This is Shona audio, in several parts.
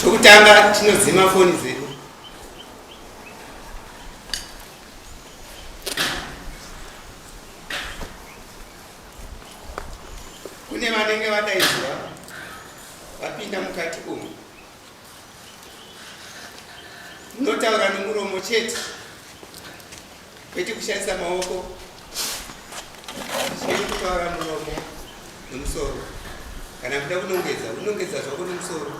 Chokutanga tinodzima foni dzedu. Kune vanenge vadaidzwa vapinda mukati umu. Munotaura nomuromo chete kwete kushandisa maoko zviri kutaura muromo nomusoro kana kuda kunongedza unongedza zvako nomusoro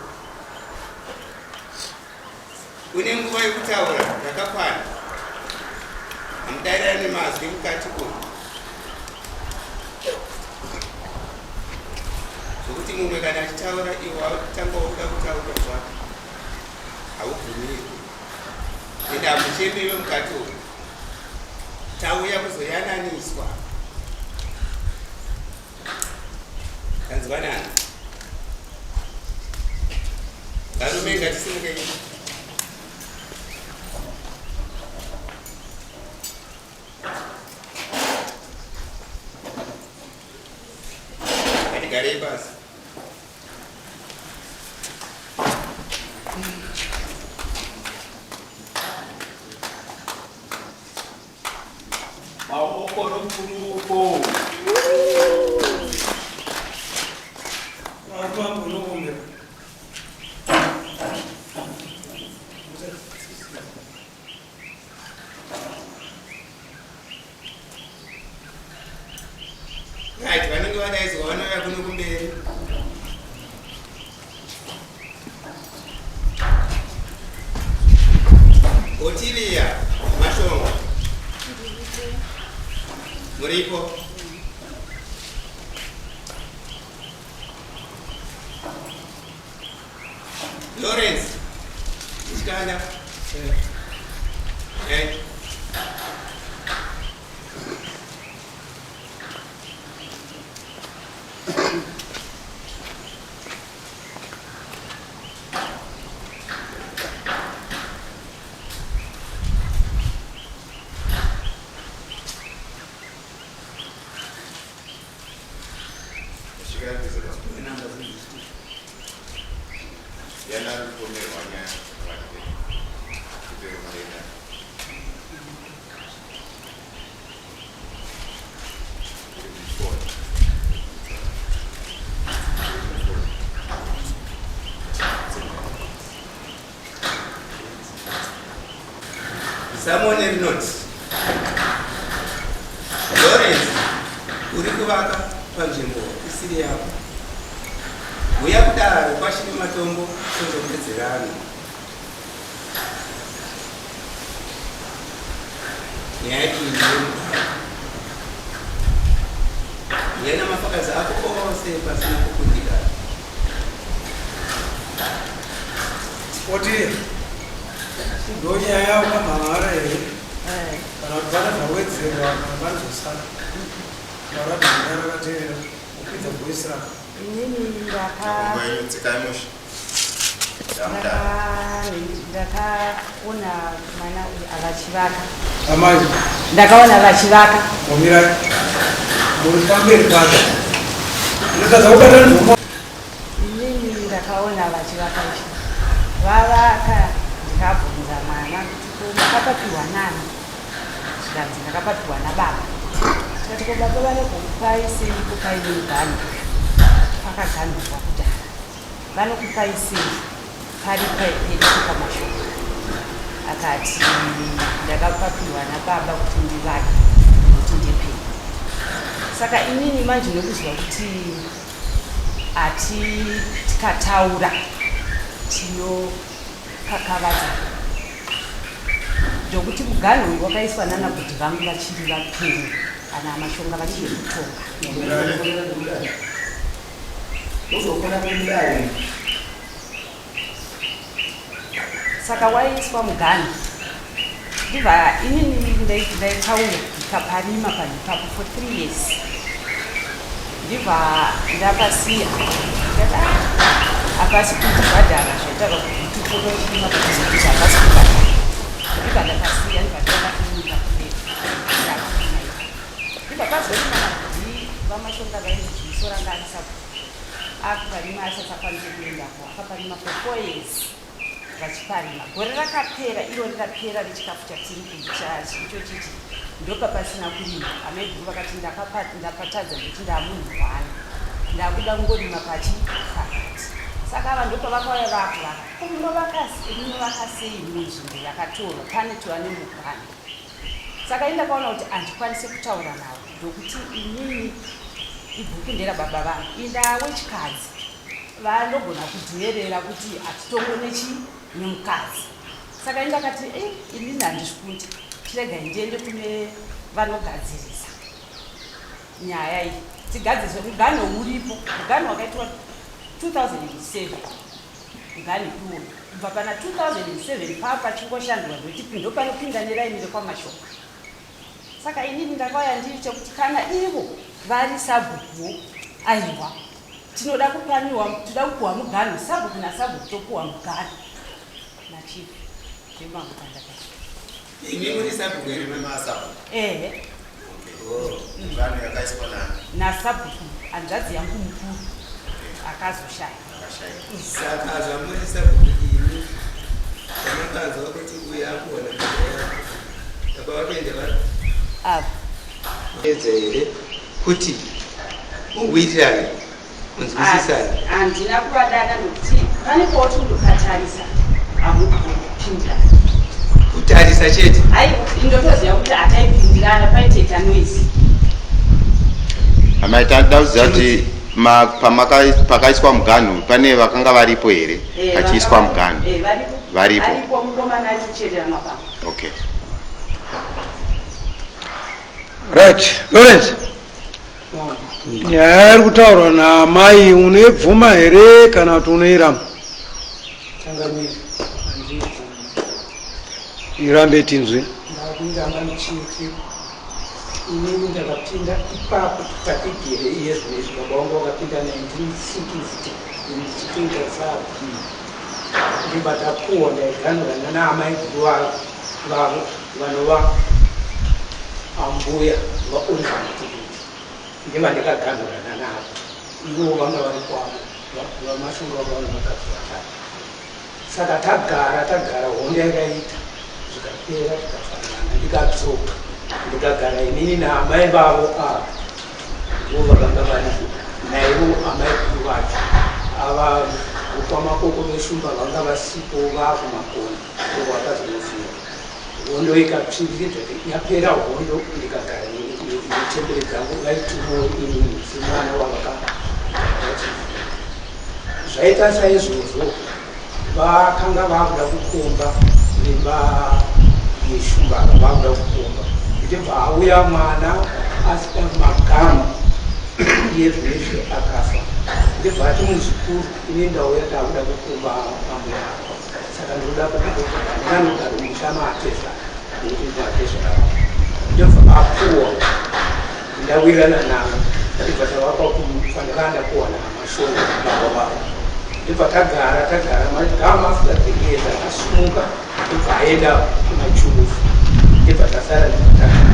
une nguva yekutaura yakakwana hamudairani mazwi mukati umu zvokuti mumwe kana achitaura iwe watanga wakuda kutaura zvako haubvumirwi ende hamuchembiwe mukati umu tauya kuzoyananiswa tanzwanana varume ngatisimukei Ngatigarei pasi. Maoko nomuruko. Maoko nokumbira. Right, vanenge vadaidzwa vanouya kuno kumberi. Otilia Mashonga. Muripo? Lawrence. Chikanda. Eh. Samone rinoti Lawrence uri kuvaka panzvimbo isiri yako. Huya kudaro kwashine matombo tozopedzerana. Nyaya iyi ndeyemudaro. Huya namafakazi ako ose pasina kukundikana. Otilia, ndonyaya yako kamhamhara here? Kana kuti pane zvawedzerwa kana pane zvasara? Taura danda rakateerera, wokwidza voice rako. Inini ndaka Makumbo enyu tsikai mushe. Ndakaona mwana uyu avachivaka. Amai. Ndakaona vachivaka. Omirai. Muri pamberi pacho. Ndinotadza kubata nzvimbo. Inini ndakaona vachivaka ichi. Vavaka ndikabvunza mwana kuti ko makapapiwa nani? Zvikanzi ndakapapiwa nababa. Tikati ko baba vanokupai sei kupai muganhu? Pakaganhurwa kudhara. Vanokupai sei pari pedu pamashoko? Akati ndakapapiwa nababa kuti ndivake kuti ndipei. Saka inini manje nekuziva kuti ati tikataura tinokakavadza ndokuti muganhu uyu wakaiswa nana bhudhi vangu vachiri vapenyu ana mashonga vachiri kutonga. Saka waiiswa muganhu ndibva inini ndaitauya ndikaparima panhu ipapo for 3 years ndibva ndapasiya ndikati ah, hapasi kundibhadhara zvaitaura kuti tikotochirima padhuze dhuze hapasi kubhadhara ndibva ndapasiya ndibva ndaenda kunyika kumberi ndakuna ipapo ndibva pazorima nabhudhi vamashonga vainzi ziso ranga arisabhuku. Akuparima asati akwanise kuendako, akaparima for 4 years vachiparima. Gore rakapera iro rirapera rechikafu chatiri kudya icho chichi, ndopapasina kurima. Amaiguru vakati, "Ndapatadza nekuti ndamunhu hwana, ndakuda kungorima pachi pakati." Saka ava ndopavakauya vakuvaka. Munovaka sei munzvimbo yakatorwa pane tova nemugano? Saka indakaona kuti handikwanisi kutaura navo, ndokuti inini ibhuku nderababa vangu, indawechikadzi, vanogona kudhuerera kuti hatitongo nechi nemukadzi. Saka indakati, e inini handisi kuti chiregai ndiende kune vanogadzirisa nyaya iyi, tigadzirise muganho uripo. Muganho wakaitwa 2007, muganho iwoyo kubva pana 2007 paa pachingoshandwa, ndokuti ndopanopinda neraini rekwamashoko. Saka inini ndakauya ndiri chekuti kana ivo vari sabhukuwo, aiwa, tinoda kupaniwa, toda kupuhwa muganho, sabhuku nasabhuku topuhwa muganho nachief ndemamukandakati. Imi muri sabhuku here? Masabhuku? Ehe. Muganho yakaiswa nani? Nasabhuku, hanzvadzi yangu mukuru akazoshaya. Akashaya. Saka zvamuri sabhuku imi, zvamakanzwa kuti uyu akuona baba yako, baba vake ndevari Ava. Edza here kuti muwirirane, munzwisisane? Handina kuvadana nokuti pane poti ukatarisa hamugoni kupindirana. Kutarisa chete? Hai, indotoziva kuti hataipindirana, paitoita noise. Amai, tanoda kuziva kuti pakaiswa muganhu pane vakanga varipo here pachiiswa muganhu? Varipo. Varipo. Aripo mukomana achicherera mapamba. Okay. Right, Lawrence, nyaya iri kutaurwa naamai unoibvuma here kana kuti unoiramba? Changamire, handiibvumi. Irambe tinzwe. Ndakuiramba ndichiti inini ndakapinda ipapo patigere iye zvino izvi. Baba vangu vakapinda 1960, ini ndichitoita sabu, ndibva tapuwa. Ndaiganurana naamai guru vavo vanova ambuya vaOliver Mtukudzi, ndiva ndakaganurana navo. Ivo vanga vari kwavo, vaMashonga vanga vari vakadzi vatatu. Saka tagara tagara, hondo yakaita zvikapera, tikafanana, ndikadzoka, ndikagara inini naamai vavo. Ava vo vakanga varipo naivo amai guru vacho ava vokwamakoko veshumba vanga vasipo, vakumakona ndovakazonofira. Hondo ikatsviriridza, yapera hondo, ndikagara nechembere dzangu, vaitumo inini semwana wavaka. Zvaita saizvozvo, vakanga vakuda kukomba vemba yeshumba, vakuda kukomba, ndichibva auya mwana asina magama iye zvinezvi akafa. Ndibva ati, "Muzukuru, ini ndauya, takuda kukomba ambuya ako, saka ndinoda kukukomba, ndinganogara musha maatezvara, nokuti maatezvara." Ndobva apuwa, ndawirirana navo, ndibva tavapa kufanira ndapuwa namashongo baba vavo. Ndibva tagara tagara, magama after 3 years akasumuka, ndibva aenda kumachurufu, ndibva tasara, ndibva tagara.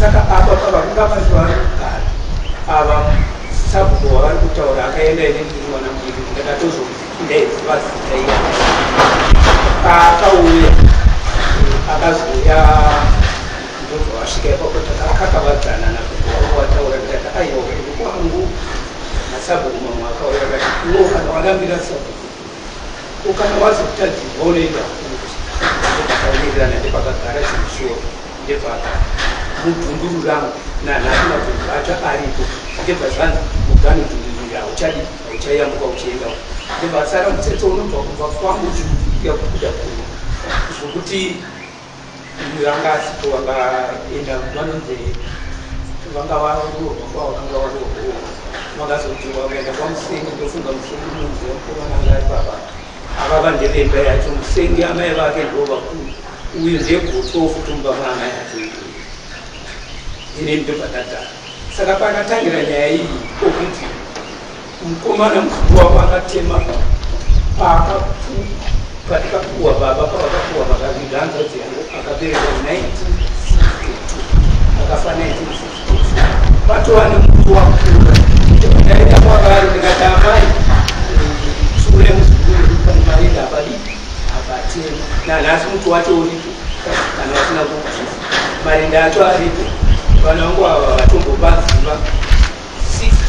Saka apa pavakanga vari vari kugara ava, sabhuku wavari kutaura akaenda, ine ndiri mwana mudiki, ndakatozondaiziva zita iya. Paakauya, akazouya, ndobva vasvika ipapo, takakakavadzana nakuti wataura. Ndikati, "Aiwa, uri kwangu." Nasabhuku mamwe akauya, akati, "Iwo kana warambira sabhuku, ukana wazokutadzirwa unoenda kuti." Ndobva ndepakagara chimusoro, ndebva mudhunduru rangu nanhasi mabvunzo acho aripo. Ndebva zvanzi muganudhundurira hauchadi, hauchayambuka uchienda. Ndebva sara mutsetse unobva kubva kwangu uchiuya kubuda kuno, zvokuti vanga asipo, vangaenda vanonzi vanga varoorwa kwavakanga varoorwa, vakazodzoka vakaenda kwaMusengi. Ndofunga Musengi munziva, mukomana anga ari papa avava ndevemba yacho. Musengi amai vake ndo vakuru, uyu ndegotwo futi mumba maamai acho. Ini ndobva ndagara. Saka pakatangira nyaya iyi okuti mukomana mukuru wavo akatema patikapuwa baba, pavakapuwa vakaviga hanzvadzi yangu akaberekwa 1962, akafa 1964, patova nemuti wakura. Ndaenda. kwavari ndikati amai sure muzukuru pane marinda apadii abatema nanhasi muti wacho uripo kana vasina kubvisa marinda acho aripo vana vangu ava vatombovaziva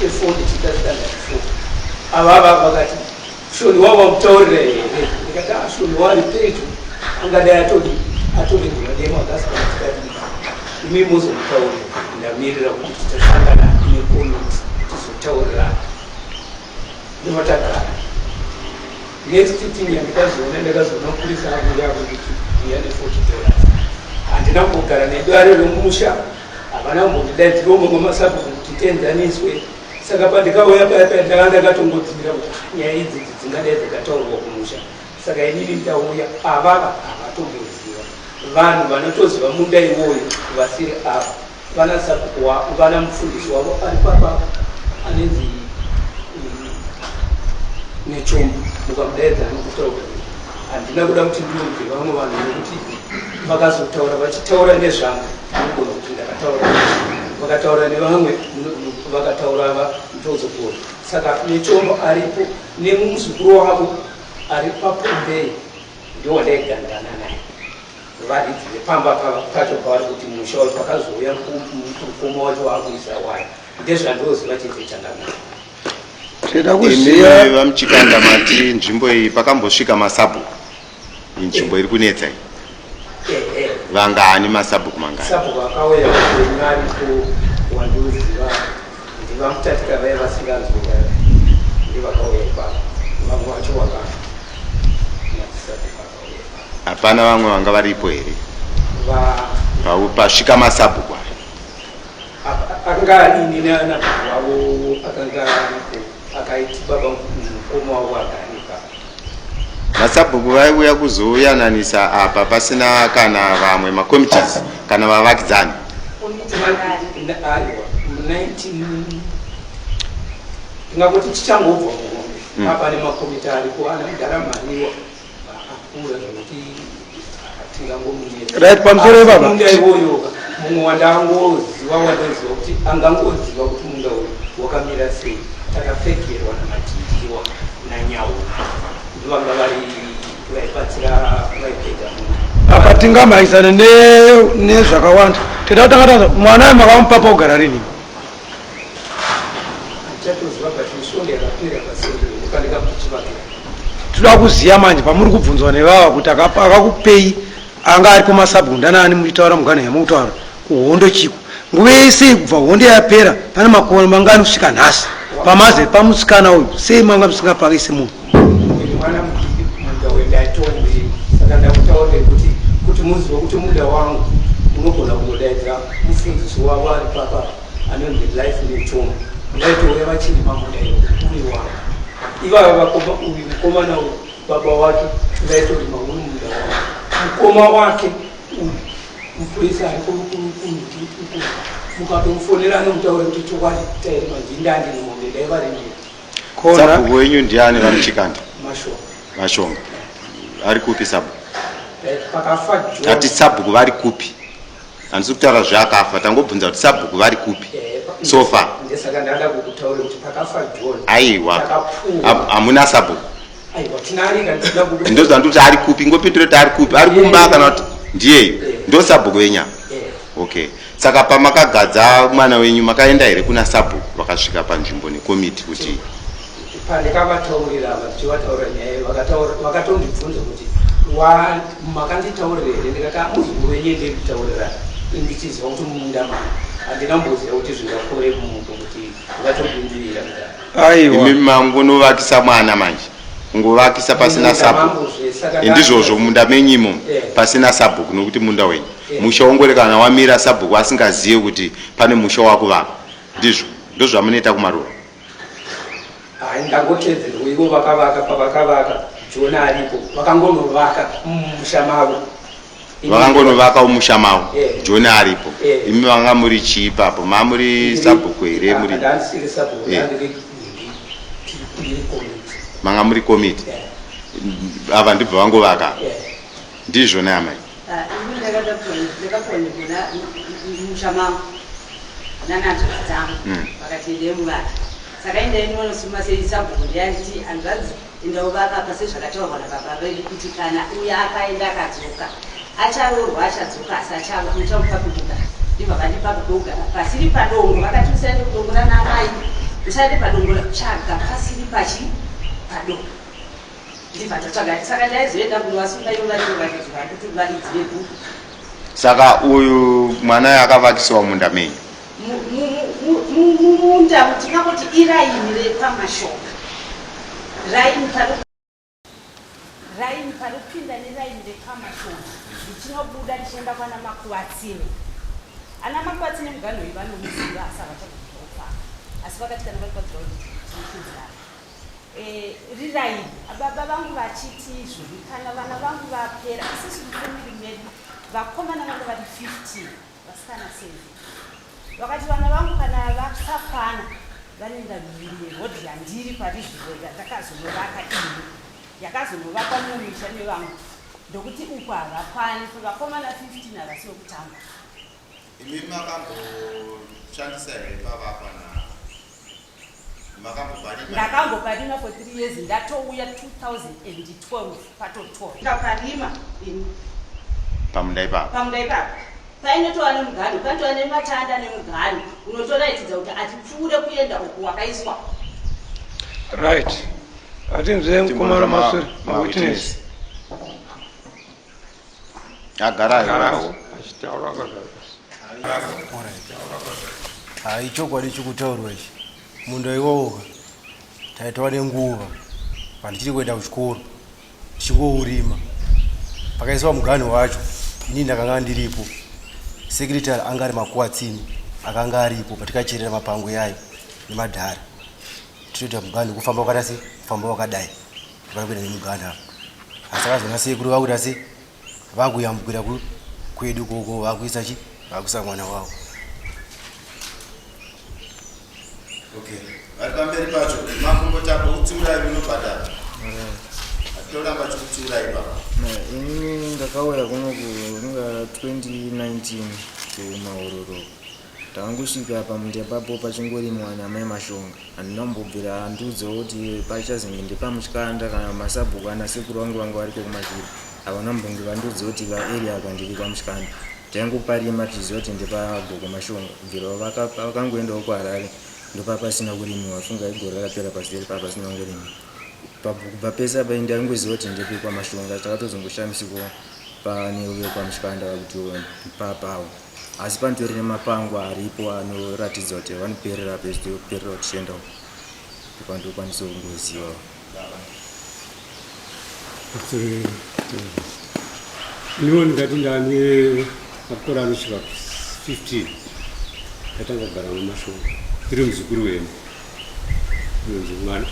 64 ndichiita standard 4 avava vakati Shoni wavamutaurira here? Ndikati ah, Shoni wari pedyo angadai atodi atorindwa demo akasika tikadii imi mozomutaurira ndamirira kuti tichasangana nekomiti tizotaurirana ndovatagara next thing yandikazoona ndakazoona mupurisa akuuya akuti uya ne $40 handina kumbogara nedare remusha havana kumbondidaidzirawo mamwe masabhuku kuti tienzaniswe Saka pandikauya paya paya ndanga ndakatongodzimira kuti ah, nyaya idzi dzingadai dzakataurwa kumusha. Saka inini ndauya avava havatomboziva. Vanhu vanotoziva munda iwoyo vasiri ava. Vana sabhuku wavo, vana mufundisi wavo ari papa anenzi nechombo mukamudaidza anokutaura. Handina kuda kuti ndiudze vamwe vanhu nekuti vakazotaura vachitaura nezvangu anogona kuti ndakataura vakataura nevamwe vakataura va ndozopora saka nechombo aripo nemumuzukuru wavo ari papombei ndowandaiganirana naye varidzi vepamba pacho pavari kuti musha uyu pakazouya mukoma wacho waakuisa waya ndezvandoziva chete changamira Tinoda kuziva Imi vaMuchikanda mati nzvimbo iyi pakambosvika masabhuku. Iyi nzvimbo iri kunetsa iyi. Vangani masabhuku mangani? Sabhuku akauya upenyu aripo wandoziva ndivamutatika vaya vasinganzwi vaya ndivakauya ipapo vamwe vacho vakafa madzisabhuku akauya ipapo Hapana vamwe vanga varipo here? Pasvika masabhuku aya. Akanga arini nana wavo akanga aripo akaiti baba mukoma wavo akaripa. Masabhuku vaiuya kuzoyananisa apa pasina kana vamwe macommittees kana vavakidzani. Aiwa, 19 tingangoti tichangobva muhombe apa nemakomiti aripo ana mudhara mhaniwa akura zvekuti Right, pamusoro ipapa. Munda iwoyo mumwe wandangoziva wandoziva kuti angangoziva kuti munda uyu wakamira sei takapfekerwa naMatiiwa naNyaura ndovanga vari vaibatsira vaipfeka munda. Apa tingamhanyisane nezvakawanda. Toda kutanga taza mwana uyu makamupa pogara rini? Handichatoziva but misvondo yakapera pasende ndopandika kuchivakira. Toda kuziva manje pamuri kubvunzwa nevava kuti akakupei anga aripo masabhuku ndanani muchitaura mugano yamukutaura kuhondo chiko nguva yese kubva hondo yapera pane makore mangani kusvika nhasi pamaze pamusikana uyu sei manga musingapakisi munhu Ndiri mwana mudiki munda uyu ndaitourima saka ndakutaurira kuti kuti muzive kuti munda wangu unogona kungodaidzira mufundisi wavo ari papa anonzi Life Nechombo ndaitouya vachirima munda iwo uri wangu ivava vakoma uyu mukomana uyu baba wake ndaitorima uri munda wangu mukoma wake uyu mupurisa ari kunti mukatomufonera anomutaura kuti chokwadi tairima ndindandi nemombe ndaivaremera. Kona. Sabhuku wenyu ndiani vaMuchikanda? Mashonga. Mashonga. Ari kupi sabhuku? Pakafa John. Tati sabhuku vari kupi? Handisi kutaura zveakafa, tangobvunza kuti sabhuku vari kupi? So far. Ndesaka ndada kukutaura kuti pakafa John. Aiwa. Takapuwa. Hamuna sabhuku. Aiwa tinarika ndinoda kuku. Ndozvandikuti ari kupi? Ngopindura kuti ari kupi? Ari kumba kana kuti ndiyeyo. Ndo sabhuku venyama. Okay. Saka pamakagadza mwana wenyu makaenda here kuna sabhuku vakasvika panzvimbo nekomiti kuti Pandakavataurira ava ndichivataurira nyaya iyi vakatondibvunza kuti makanditaurira here ndikati amuzukuru wenyu endei kutaurira ndichiziva kuti mumunda mangu handina kumboziva kuti zvingakore kumuka kuti vatobindirira kudaro. Aiwa. Imi mangonovakisa mwana manje kungovakisa pasina Mumunda sabhuku. mangu zve, saka Ndizvozvo munda menyimo Eh. pasina sabhuku nokuti munda wenyu. Musha wongorekana wamira sabhuku asingazive kuti pane musha wakuvakwa. Ndizvo ndozvamunoita kumaruwa. Hayi ndangotedzerwa ivo vakavaka pavakavaka Jona aripo vakangonovaka mumusha mavo. Vakangonovaka mumusha mavo Eh. Jona aripo. Eh. Imi vanga muri chii ipapo? Mamuri sabhuku here muri? Ndandisiri sabhuku Eh. ndandiri ndiri komiti. Manga muri komiti. Eh. Ava ndibva vangovaka. Eh. Ndizvo naamai. Ini ndakapona musha mangu nananzvadzi dzangu vakati endei muvake. Saka endai munonosuma sei sabhuku ndiyanditi hanzvadzi endauvaka apa sezvakataurwa nababa vedu kuti kana uya akaenda akadzoka acharoorwa achadzoka asi achava muchamupa pekugara. Ndibva vandipa pekugara pasiri padongo vakati usaende kudongo rana amai usaende padongo tsvaga pasiri pachi padongo. Ndibva ndatsvaga saka ndaizoenda kunovasunga ivo varivo varidzi vakuti varidzi vebhuku. Saka uyu mwana akavakisiwa munda menyu? Mumunda tingangoti iraini repaMashonga raini pano raini panopinda neraini repaMashonga richinobuda richienda kwana Makuvatsine. Ana Makuvatsine muganhu uyu vanomuziva asi havachagona kufamba asi vakati kana vari paground tinokudzana. Eh, riraini baba vangu vachiti izvozvi kana vana vangu vapera isusu mufamily medu vakomana vanga vari 15 vasikana seven vakati vana vangu kana vasakwana vanoenda mhiri yeroad yandiri pari zvino yandakazonovaka ini yakazonovakwa mumisha nevamwe ndokuti uku havakwani vakomana 15 havasi vekutamba. Imi makamboshandisa here pavakwa na makamboparima? Ndakamboparima for 3 years ndatouya 2012 patotora. Ndakaparima ini. Pamunda ipapo. Pamunda ipapo. Painotova nemuganhu, panotova nematanda nemuganhu unotoratidza kuti atipfuure kuenda uku wakaiswa. Right. Atinzwe mukoma Masuri, mawitness. Agara achitaura akagara. Hai, chokwadi chikutaurwa ichi, munda iwowo taitova nenguva pandichiri kuenda kuchikoro tichingourima. Pakaiswa muganhu wacho ini ndakanga ndiripo, secretary anga ari Makuwatsini akanga aripo patikacherera mapango yayo nemadhara tinoita muganhu kufamba wakada sei, kufamba wakadai vari kuenda nemuganhu apa, asi akazoona sekuru vakuita sei, vakuyambukira kwedu koko vakuisa chi vakuisa mwana wavo. Okay, vari pamberi pacho makumbotamba kutsiurai munobhadhara atitoramba chikutsiurai baba. Inini ndakauya kuno kunga 2019 kuMahororo. Ndakangosvika pamunda ipapo pachingorimwa namai Mashonga. Handina kumbobvira andiudzawo kuti pachazenge ndepaMutyanda kana masabhuku ana sekuru vangu vanga variko kumashure. Havana kumbonge vandiudza kuti vaarea apa ndiri kwaMutyanda. Taingoparima tichiziva kuti ndepagogo Mashonga. Kubvira vakangoendawo kuHarare ndopapasina kurimiwa. Funga igore rakapera paseri papasina kungorimiwa. Kubva pese apa ndaingoziva kuti ndepekwaMashonga. Takatozongoshamisikawo pane vekwaMutyanda vakuti papawo. Asi panotori nemapango aripo anoratidza kuti vanoperera pese toperera tichienda uko ndopandokwanisa kungoziva. Iniwo ndingati ndane makore anosvika 15 ndatanga kugara muMashoko ndiri muzukuru wenu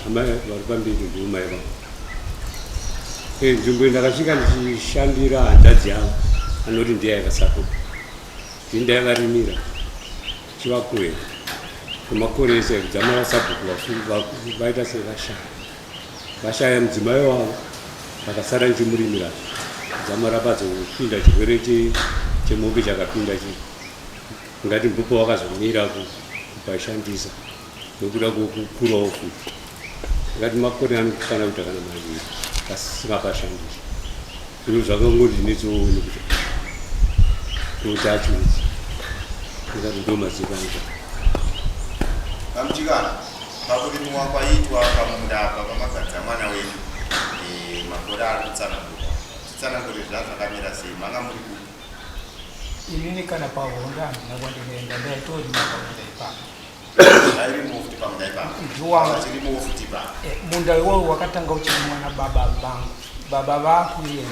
amai vari pamberi ndivo mai vangu. Nzvimbo iyi ndakasvika ndichishandira hanzvadzi yavo anoti ndiye aiva sabhuku. Ndini ndaivarimira ndichivakuhera kwemakore ese kudzamara sabhuku vaita sevashaya. Vashaya mudzimai wavo ndakasara ndichimurimira kudzamara pazopinda chirwere chemombe chakapinda chi ngati mbupo wakazomira kupashandisa nokuda kwekukurawo futi ngati makore anokwana kuita kana maviri pasingapashandisi. Zvino zvakangondinetsowo kuti kuti achiudzi ndikati ndo maziko angu. Pamuchikana pakurimiwa kwaiitwa pamunda apa pamagadza mwana wenyu makore ari kutsanangurwa titsanangure zvazvakamira sei manga muri kupi? Inini kana pahondo handina kwandinoenda, ndaitorima pamunda ipapo. Vairimiwo futi pamunda ipapo? Ndiwanga. Vachirimiwo futi ipapo? Munda iwowo wakatanga uchirimwa nababa vangu. Baba vakuenda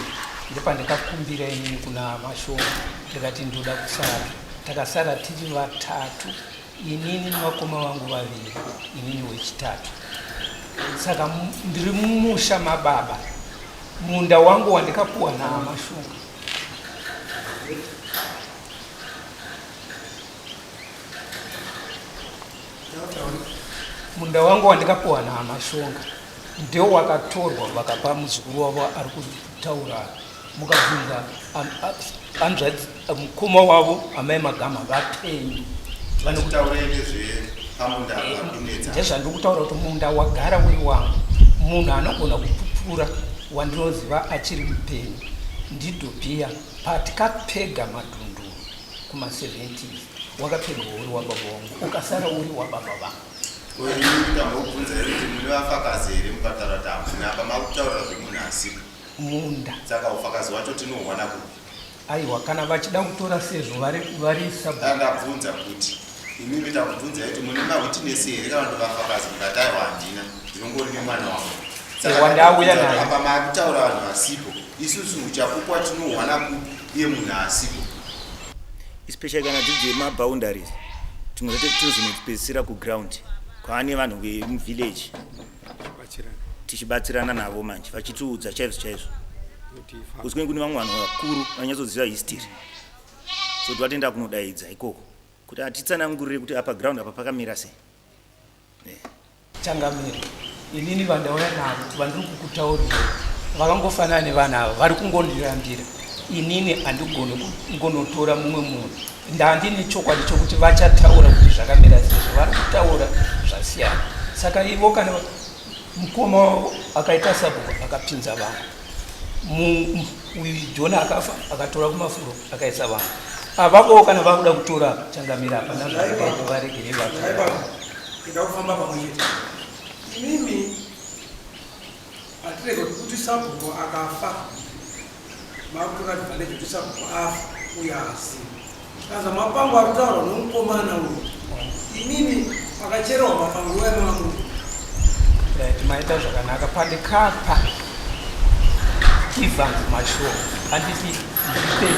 ndopandikakumbira inini kuna Mashonga ndikati ndoda kusara. Takasara tiri vatatu, inini nevakoma vangu vaviri, inini wechitatu. Saka ndiri mumusha mababa, munda wangu wandikapuwa naMashonga. Munda wangu wandikapuwa naMashonga ndio wakatorwa vakapa muzukuru wavo ari kutaura. Mukabvunza hanzvadzi mukoma wavo amai Magama vapenyu. Vanokutaurei nezve Pamunda apa kunetsa. Ndezvandiri kutaura kuti munda wagara uri wangu. Munhu anogona kupupura wandinoziva achiri mupenyu ndiDhobhiya patikapega madhunduru kuma 70s wakapegwa uri wababa wangu ukasara uri wababa vangu. Ko imi tambokubvunzai kuti mune vafakazi here mukataura kuti hamuna apa makutaurira zvemunhu asipo. Munda. Saka ufakazi hwacho tinohuwana kupi? Aiwa kana vachida kutora sezvo vari vari sabhuku. Ndabvunza kuti imimi takubvunzai kuti mune mawitness here kana kuti vafakazi mukati aiwa handina ndinongori nemwana wangu. Saka wandauya naye. Apa makutaura vanhu vasipo isusu uchapupu watinohuwana kupi iye munhu asipo. Especially kana dziri dzemaboundaries timwe zvacho tinozonopedzisira kuground kwaane vanhu vemuvillage tichibatsirana navo manje vachitiudza chaizvo chaizvo kuzwi kune vamwe vanhu vakuru vanonyatsoziva history so tivatenda kunodaidza ikoko kuti atitsanangurire kuti apa ground apa pakamira sei yeah. Changamire, inini vandauya navo vandiri kukutaurira vakangofanana nevana ava vari kungondirambira. Inini handigoni kungonotora mumwe munhu, ndandine chokwadi chokuti vachataura kuti zvakamira sei, zvavari kutaura zvasiyana. Saka ivo kana mukoma wavo akaita sabhuku akapinza vanhu, uyu John akafa akatora kumafuro akaisa vanhu avavowo kana vakuda kutora changamire hapana zvavakaita varegere vatora. Ida kufamba pamwe chete imimi hatirege kuti sabhuku akafa makutora advantage kuti sabhuku afa uye asi kaza mapango ari kutaurwa nomukomana uyu imimi makacherewa mapango uya mamamu right maita zvakanaka pandikapa Evans mashoko anditi ndipe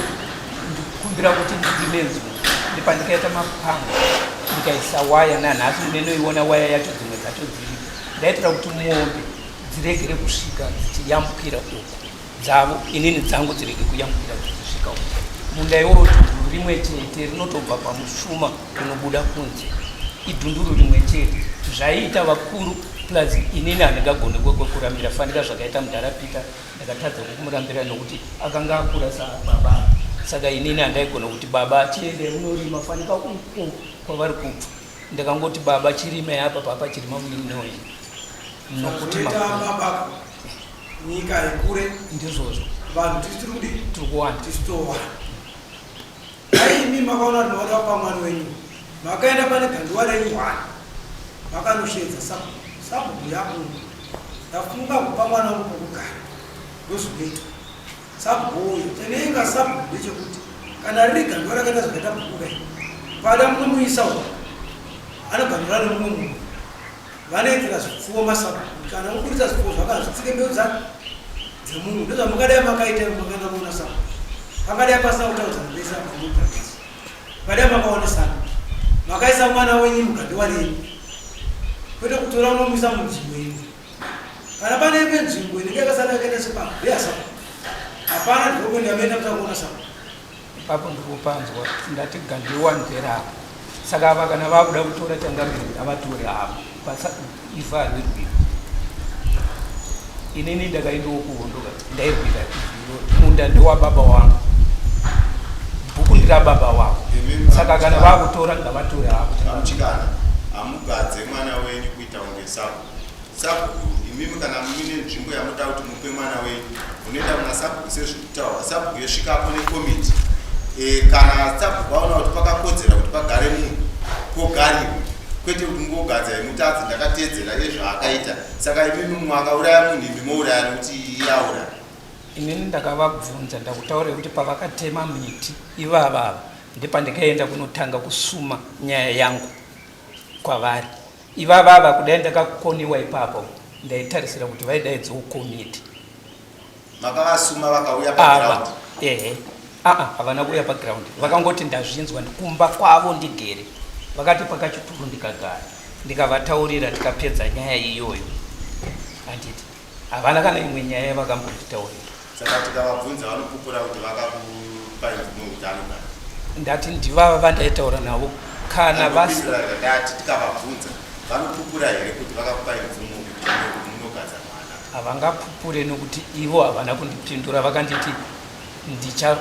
ndikumbira kuti ndilime nzungu ndipandikaita mapango ndikaisa waya nanhasi munenoiona waya yacho dzimwe dzacho dziripo ndaitira kuti mombe dziregere kusvika dzichiyambukira uku dzavo inini dzangu dzirege kuyambukira dzichisvika uku munda iwowo dhunduru rimwe chete rinotobva pamushuma unobuda kunze idhunduru rimwe chete zvaiita vakuru plus inini handingagone kurambira fanika zvakaita mudhara peter ndakatadza kukumurambira nokuti akanga akura sababa saka inini handaigona kuti baba chiende unorima fanika uko kwavari kubva ndakangoti baba chirima apa papa chirima muninoi nokuti baba nyika ikure ndizvozvo vanhu tisi tiri kudii tiri kuwanda tisi towanda dai imi makaona kuti mauda kupa mwana wenyu makaenda pane gandiwa renyu hwani makanosheedza sabhuku sabhuku yabuda ndafunga kupa mwana wangu pokugara ndozvinoitwa sabhuku uyo chinenga sabhuku ndechekuti kana riri gandiwa rakaita zvakaita bhuku kai pada munomuisa uko anoganhura nemumwe munhu vanoitira zvipfuwo masabhuku kana kuburitsa zvipfuwo zvaka zvitsike mbeu dzake dzemunhu ndozvamungadai makaita makaenda kuona sabhuku pangadai pasina kutaudzana vese apa mupractice Padai makaonesana makaisa mwana wenyu mugandiwa renyu kwete kutora unomuisa munzvimbo imwe kana pane imwe nzvimbo inenge yakasara yakaita sepano ndeyasapa hapana development yamaita kuta kuona sapa ipapo ndikupanzwa ndati gandiwa nderako saka ava kana vakuda kutora changamire ngavatore havo ivhu harirwirwi inini ndakaendawo kuhondo ndairwira ivhu iroro munda ndewababa wangu bhuku ndirababa wako saka kana vakutora ngavatore havo Muchikana hamugadze mwana wenyu kuita kunge sabhuku sabhuku imimi kana muine nzvimbo yamuda kuti mupe mwana wenyu munoenda kuna sabhuku sezvikutaurwa sabhuku yosvikapo nekomiti e, kana sabhuku aona kuti pakakodzera kuti pagare munhu pogariwa kwete kuti mungogadza imutadzi ndakateedzera ezvaakaita saka imimi mumwe akauraya munhu imi mouraya nekuti iye auraya Inini ndakavabvunza ndakutaurira kuti pavakatema miti ivava ava ndepandikaenda kunotanga kusuma nyaya yangu kwavari ivava ava kudai ndakakoniwa ipapo ndaitarisira kuti vaidaidzawo komiti Makavasuma vakauya paground? Ehe. Aa havana kuuya paground. Vakangoti ndazvinzwa ndikumba kwavo ndigere. Vakati pakachituru ndikagara. Ndikavataurira tikapedza nyaya iyoyo. Handiti. Havana kana imwe nyaya yavakambonditaurira. Saka tikavabvunza vanopupura kuti vakakupai mvumo kuti anogara. Ndati ndivava vandaitaura navo kana vasi. Ndati tikavabvunza vanopupura here kuti vakakupai mvumo kuti munogadza mwana. Havangapupure nokuti ivo havana kundipindura vakanditi ndicha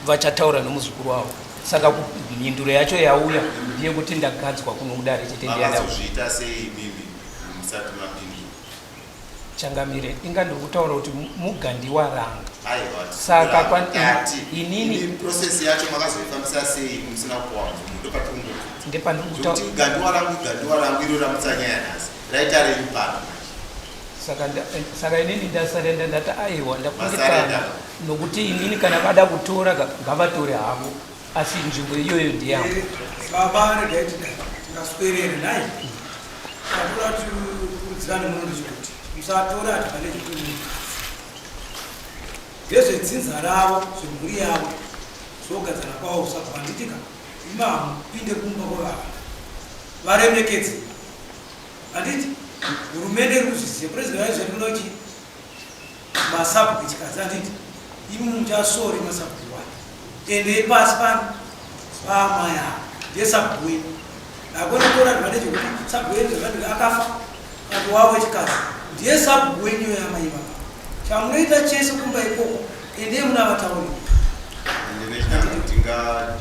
vachataura nomuzukuru wavo. Saka mhinduro yacho yauya ndeyekuti ndagadzwa kuno kudare chete. Makazozviita sei imimi musati mapindura? Changamire, inga ndikutaura kuti mugandiwa ranga. Aiwa, Saka tati, inini process yacho makazoifambisa sei musina kupuwa mvumo? Ndopatiri Ndepandiri kutaura. Zvekuti gandiwa rangu, gandiwa rangu iro ramutsanyaya nhasi raita renyu pano manje. Saka inini ndasarenda, ndati aiwa, ndakundikana. Masarenda. Nokuti inini kana vada kutora ngavatore havo, asi nzvimbo iyoyo ndiyangu. Baba, regai tidai tingaswerere nai tatora tikurudzirane muno ndechekuti musatora advantage kwemunhu. Ndezvedzinza ravo, zvemhuri yavo, zvogadzana kwavo. Usabva handitika ima hamupinde kumba kwevava, varemekedze, handiti? Hurumende iri kuzviziva, president vaizvati kuda kuti masabhuku echikadzi, handiti? Imi muchasori masabhuku wani, endei pasi pano paamai ava, ndiye sabhuku wenyu. Hakuna kutora advantage yekuti sabhuku wenyu zvakati akafa kati wavo wechikadzi ndiye sabhuku wenyu yamai vava. Chamunoita chese kumba ikoko, endei muna vatauri.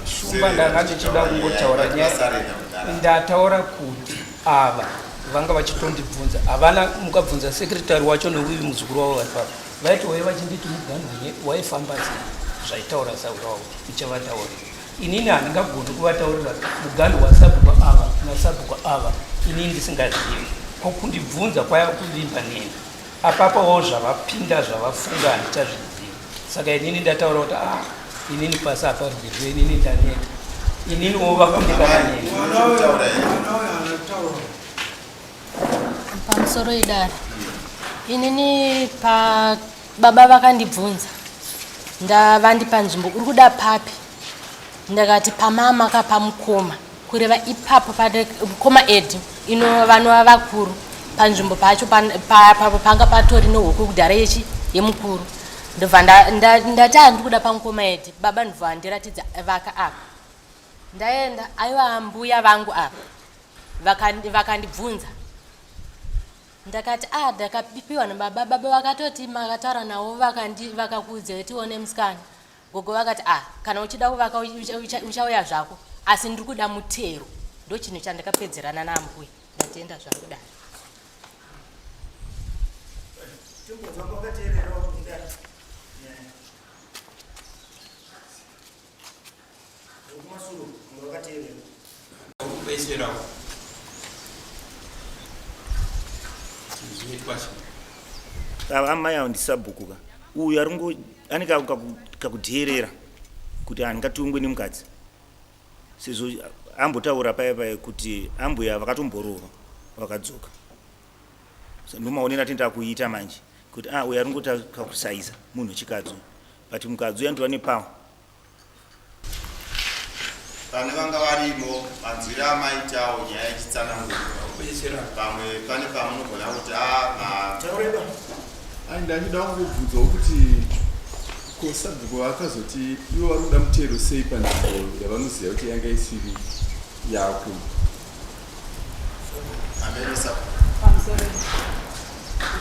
Shumba, ndanga ndichida kungotaura nyaya. Ndataura kuti ava vanga vachitondibvunza havana. Mukabvunza sekretary wacho neuyu muzukuru wavo vari papa, vaitouya vachinditi muganhu waifamba sei, zvaitaura saura wavo ichavataurira. Inini handingagoni kuvataurira muganhu wasabhuku ava nasabhuku ava inini ndisingazivi. Ko kundibvunza kwaya kuvimba neni apapawo, zvavapinda zvavafunga handichazvizivi. Saka inini ndataura kuti ah, inini pasi apa rwirwe, inini ndaneta, ininiwo vakundikana neni. Mwana uyo haana kutaura. Pamusoro idare, inini pa baba vakandibvunza, ndavandipa nzvimbo, uri kuda papi? Ndakati pamama kapamukoma, kureva ipapo pane mukoma edi ino vanova vakuru. Panzvimbo pacho panga patori nehuku kudhara yechi yemukuru. Ndobva ndati handiri kuda pamukoma edi. Baba ndobva vandiratidza vaka apa. Ndaenda, aiwa, mbuya vangu apa vakandibvunza. Ndakati a ndakapiwa nababa. Baba vakatoti makataura navo vakakuudza tione musikana. Gogo vakati a kana uchida kuvaka uchauya zvako, asi ndiri kuda mutero. Ndo chinhu chandakapedzerana naambuya. Ndatenda zvangu dai. Tombonzwa kwakateererawo kudare. Nyaya. Kumasuru wakateerera. Kubetserawo zvinoitwa sei? Ava amai avo ndisabhuku ka. Uyu aringo ane kakudheerera kuti handingatongwe nemukadzi. Sezvo ambotaura paya paya kuti ambuya vakatomborova vakadzoka. So ndomaonero atinoita kuita manje kuti ah, uyu aringota kakusaiza munhu wechikadzi uyu. But mukadzi uyu anotova nepower. Pane vanga varimo, manzwiro amaitawo nyaya ichitsanangurwa, pamwe pane pamunogona kuti a Taureba. Ai, ndachida kungobvunzawo kuti ko sabhuku vakazoti ivo vari kuda mutero sei panzvimbo yavanoziva kuti yanga isiri yako? Ameno sabhuku. Pamusoro,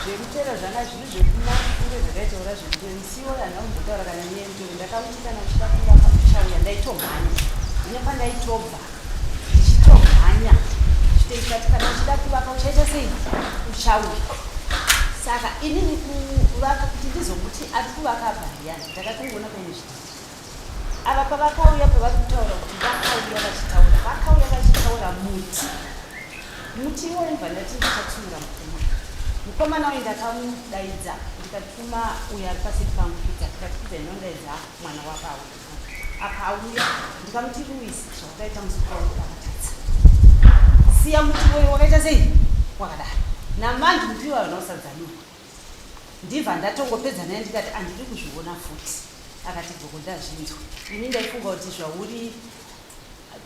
zvemutero zvanga zviri zvekumashure zvataitaura zvemutero. Misiwo handina kumbotaura kana nyaya yemutero. Ndakamuti kana uchida kuvaka uchauya. Ndaitomhanya ine pandaitobva ndichitomhanya chitoitati kana uchida kuvaka uchaita sei, uchauya. Saka inini kuvaka kuti ndizomuti ari kuvaka apa ndiyani, ndakatongoona paine zvidhiri. Ava pavakauya, pavari kutaura kuti vakauya vachitaura, vakauya vachitaura muti, muti iwoyo. Ndibva ndati ndichatumira mukomana. Mukomana uyu ndakamudaidza, ndikatuma uyo ari pasiti pangu, Kudza. Ndikati, "Kudza, inondaidza mwana wako auya." Akauya, ndikamuti, "Luis, zvawakaita muzukuru wangu wakatadza. Siya muti iwoyo wakaita sei, wakadaro. Namanje muti iwayo unosadzanurwa." Ndibva ndatongopedza naye, ndikati handidi kuzviona futi. Akati, "Gogo, ndazvinzwa." Ini ndaifunga kuti zvauri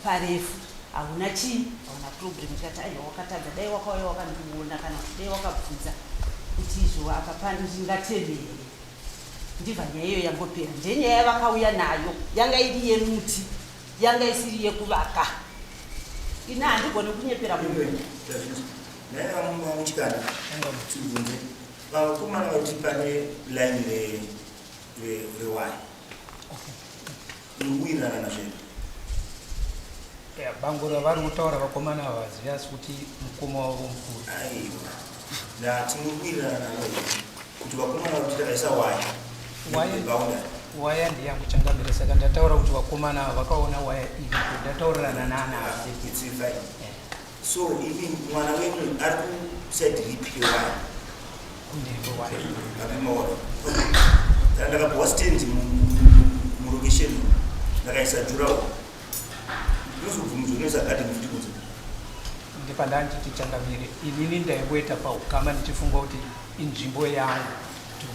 parefu hauna chii, hauna problem. Ndikati aiwa, wakatadza. Dai wakauya wakandiona, kana kuti dai wakabvunza kuti izvo apa pandingateme here. Ndibva nyaya iyo yangopera. Ndenyaya yavakauya nayo yanga iri yemuti, yanga isiri yekuvaka. Ini handigoni kunyepera munhu. Naye vamuchikana tibvunze vakomana vakuti pane line rewaya mukuwirirana nazvo here? Ya, bango ravari kutaura vakomana ava vazivi asi kuti mukoma wavo mukuru. Aiwa. Natinowirirana navo kuti vakomana vari kuti takaisa waya. Waya Boundary. Waya ndiyangu changamire saka ndataura kuti vakomana ava vakaona waya iripo ndataurirana nana. It's fine. So imi mwana wenyu ari kuside ripi yewaya? Kune waya. Apimaona. Kana ndakapuwa stand mulocation ndakaisa jurawo. Ndinozobvumidzwa kunoisa garden futi kunze. Ndipandanditi changamire inini ndaingoita paukama ndichifunga kuti inzvimbo yangu.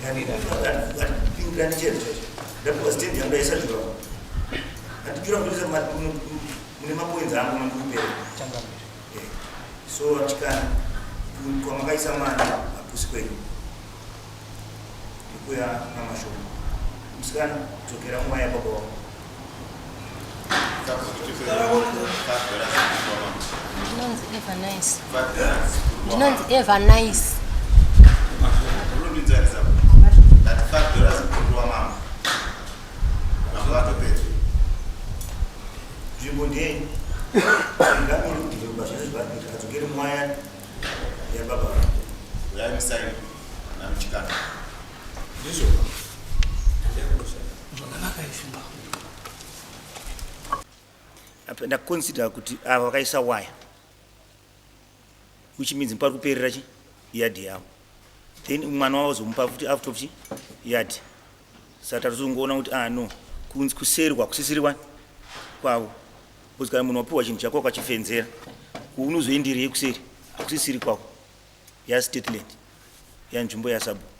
Hatipindirani chero chacho. Ndapuwa stand yangu ndaisa jurawo. Handijura kunoisa mune mapoints angu mandikupera. Changamire. So chikana kwamakaisa mwana hakusi kwenyu. Ndikuya namashoko. Musikana dzokera nguva yababa wako. Ndinonzi Eva Nice. Ndinonzi Eva Nice. Nzvimbo ndeyenyu. Ngamiri kudhivheropa zvese zvavari kuita adzokere muwaya yababa vako. Uyai musaini namuchikana. Ndizvo. Zvakanaka izvi. Apa ndaconsider kuti ava vakaisa waya which means pari kuperera chi yard yavo then mwana wavo azomupa futi out of chi yard saka tatozongoona kuti ah no kuseri kwakusisiri wani kwavo because kana munhu wapiwa chinhu chako wakachifenzera unozoenderei kuseri hakusisiri kwako yastate land yanzvimbo yasabhuku.